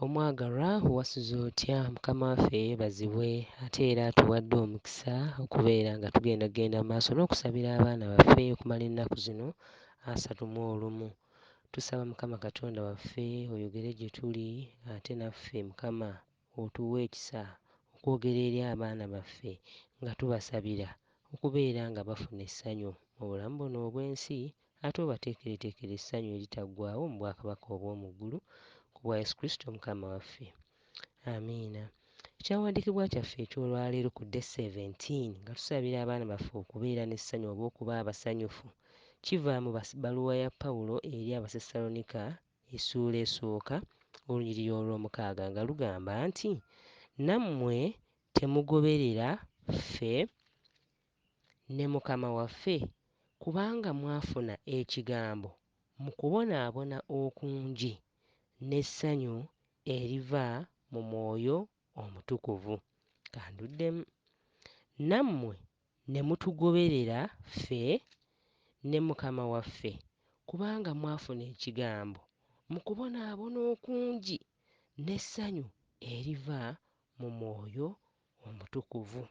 Omwagalwa wasuze otya? Mukama waffe yeebazibwe ate era atuwadde omukisa okubeera nga tugenda ggenda mmaaso n'okusabira abaana baffe okumala ennaku zino 31. Tusaba Mukama Katonda waffe oyogere gye tuli ate naffe Mukama otuwe ekisa okwogera eri abaana baffe nga tubasabira okubeera nga bafuna essanyu mu bulamu buno obw'ensi ate obateekereteekere essanyu eritaggwaawo mu bwakabaka obw'omu ggulu ku bwa Yesu Kristo Mukama waffe. Amiina. Ekyawandiikibwa kyaffe eky'olwaleero ku Day 17 nga tusabira abaana baffe okubeera n'essanyu oba okuba abasanyufu kiva mu bbaluwa ya Pawulo eri Abasessalonika essuula esooka olunyiriri olw'omukaaga nga lugamba nti, "Nammwe temugoberera ffe ne Mukama waffe, kubanga mwafuna ekigambo mu kubonaabona okungi n'essanyu eriva mu Mwoyo Omutukuvu." Ka nduddemu. Nammwe ne mutugoberera ffe ne Mukama waffe, kubanga mwafuna ekigambo mu kubonaabona okungi n'essanyu eriva mu Mwoyo Omutukuvu.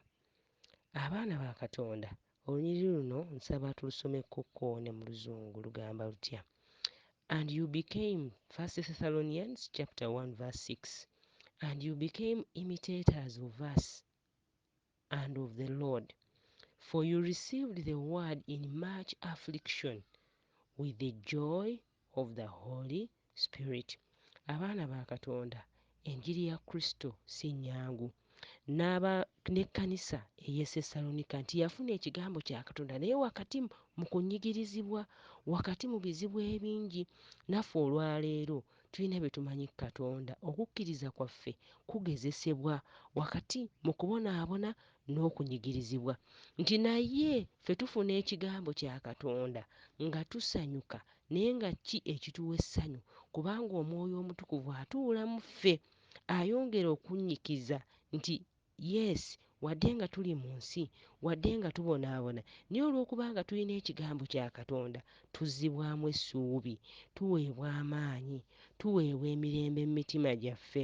Abaana ba Katonda, olunyiriri luno nsaba tulusomekokko ne mu Luzungu lugamba lutya? And you became, First Thessalonians chapter 1 verse 6, and you became imitators of us and of the Lord, for you received the word in much affliction with the joy of the Holy Spirit. Abaana ba Katonda, enjiri ya Kristo si nnyangu. N'aba n'ekkanisa ey'e Ssessalonika nti yafuna ekigambo kya Katonda naye wakati mu kunyigirizibwa, wakati mu bizibu ebingi, naffe olwaleero tulina bye tumanyi ku Katonda. Okukkiriza kwaffe kugezesebwa wakati mu kubonaabona n'okunyigirizibwa. Nti naye ffe tufuna ekigambo kya Katonda nga tusanyuka naye nga ki ekituwa essanyu? Kubanga Omwoyo Omutukuvu atuula mu ffe ayongera okunnyikiza nti yes wadde nga tuli mu nsi, wadde nga tubonaabona, naye olw'okubanga tulina ekigambo kya Katonda tuzzibwamu essuubi, tuweebwa amaanyi, tuweebwa emirembe mu mitima gyaffe.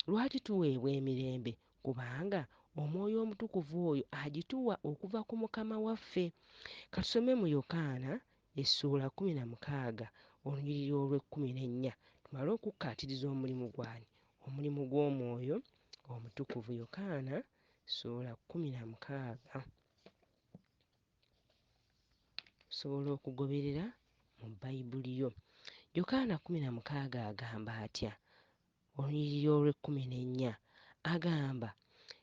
Lwaki tuweebwa emirembe? Kubanga Omwoyo Omutukuvu oyo agituwa okuva ku Mukama waffe. Ka tusome mu Yokaana essuula 16 olunyiriri olw'ekkumi n'ennya tumale okukkaatiriza omulimu gw'ani? Omulimu gw'Omwoyo Omutukuvu. Yokaana ssuula 16. Osobola okugoberera mu Bayibuli yo. Yokaana 16 agamba atya? Olunyiriri olw'ekkumi n'ennya agamba,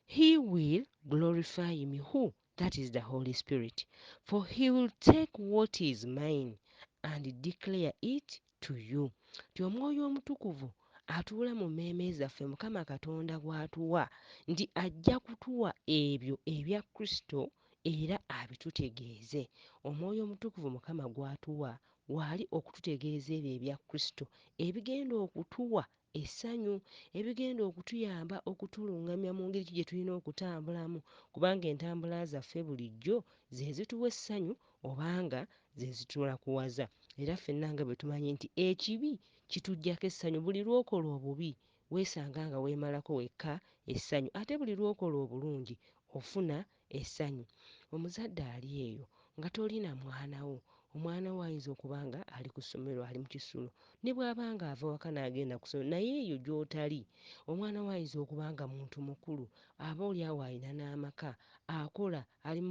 "He will glorify me," who? That is the Holy Spirit. "For he will take what is mine and declare it to you." Nti Omwoyo Omutukuvu atuula mu mmeeme zaffe Mukama Katonda gw'atuwa nti ajja kutuwa ebyo ebya Kristo era abitutegeeze. Omwoyo Omutukuvu Mukama gw'atuwa waali okututegeeza ebyo ebya Kristo ebigenda okutuwa essanyu, ebigenda okutuyamba okutuluŋŋamya mu ngeri ki gye tulina okutambulamu, kubanga entambula zaffe bulijjo ze zituwa essanyu obanga ze zitulakuwaza. Era ffenna nga bwe tumanyi nti ekibi kituggyako essanyu, buli lw'okola obubi weesanga nga weemalako wekka essanyu, ate buli lw'okola obulungi ofuna essanyu. Omuzadde ali eyo nga toli na mwana wo, omwana wo ayinza okuba nga ali ku ssomero ali mu kisulo, ne bw'aba nga ava waka n'agenda ku ssomero naye eyo gy'otali omwana wo ayinza okuba nga muntu mukulu, aba oliawo alina n'amaka, akola, ali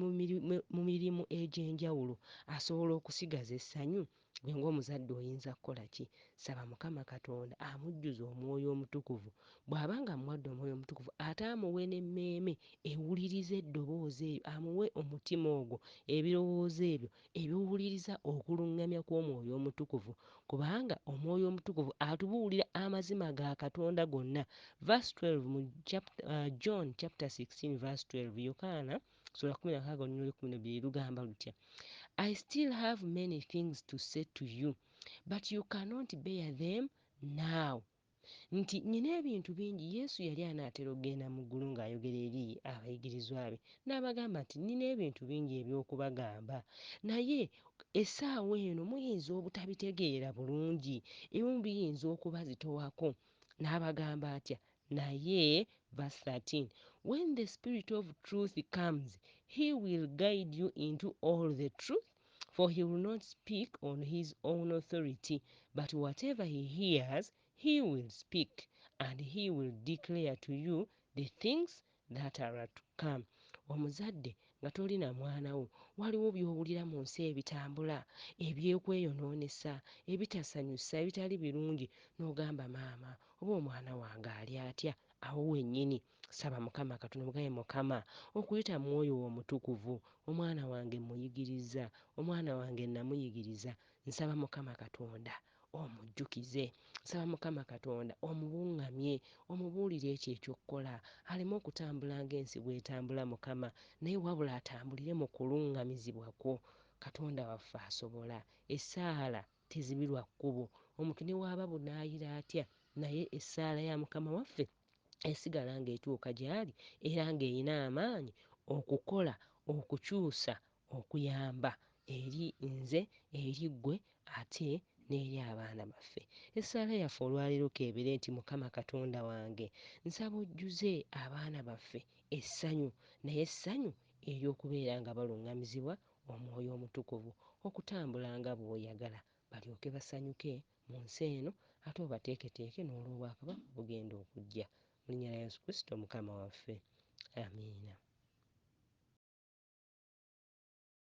mu mirimu egy'enjawulo, asobola okusigaza essanyu? Ggwe ng'omuzadde oyinza kukola ki? Saba Mukama Katonda amujjuze Omwoyo Omutukuvu. Bw'aba nga amuwadde Omwoyo Omutukuvu ate amuwe n'emmeeme ewuliriza eddoboozi eryo, amuwe omutima ogwo, ebirowoozo ebyo ebiwuliriza okuluŋŋamya kw'Omwoyo Omutukuvu, kubanga Omwoyo Omutukuvu atubuulira amazima ga Katonda gonna. Verse 12 mu John chapter 16 verse 12, Yokaana ssuula 16 olunyiriri olw'ekkumi n'ebbiri lugamba lutya? "I still have many things to say to you, but you cannot bear them now." Nti nnina ebintu bingi. Yesu yali anaatera okugenda mu ggulu ng'ayogera eri abayigirizwa be n'abagamba nti nnina ebintu bingi eby'okubagamba, naye essaawa eno muyinza obutabitegeera bulungi, ebimu biyinza okubazitowako. N'abagamba atya? Naye verse 13, when the Spirit of truth comes, he will guide you into all the truth, for he will not speak on his own authority, but whatever he hears he will speak, and he will declare to you the things that are to come. Omuzadde nga toli na mwana wo, waliwo by'owulira mu nsi ebitambula, eby'okweyonoonesa, ebitasanyusa, ebitali birungi, n'ogamba maama oba omwana wange ali atya? Awo wennyini saba Mukama Katonda, omugambe Mukama okuyita mu mwoyo wo omutukuvu, omwana wange mmuyigiriza, omwana wange namuyigiriza, nsaba Mukama Katonda omujjukize, nsaba Mukama Katonda omuluŋŋamye, omubuulire ekyo eky'okukola, aleme okutambula ng'ensi bw'etambula Mukama, naye wabula atambulire mu kuluŋŋamizibwa kwo. Katonda waffe asobola. Essaala tezibirwa kkubo. Omuntu ne bw'aba bunaayira atya, naye essaala ya Mukama waffe esigala ng'etuuka gy'ali era ng'erina amaanyi okukola, okukyusa, okuyamba eri nze, eri ggwe ate n'eri abaana baffe. Essaala yaffe olwaleero k'ebeere nti Mukama Katonda wange, nsaba ojjuze abaana baffe essanyu, naye essanyu ery'okubeera nga baluŋŋamizibwa Omwoyo Omutukuvu okutambula nga bw'oyagala, balyoke basanyuke mu nsi eno ate obateeketeeke n'olw'obwakabaka obugenda okujja. Mu linnya lya Yesu Kristo Mukama waffe. Amiina.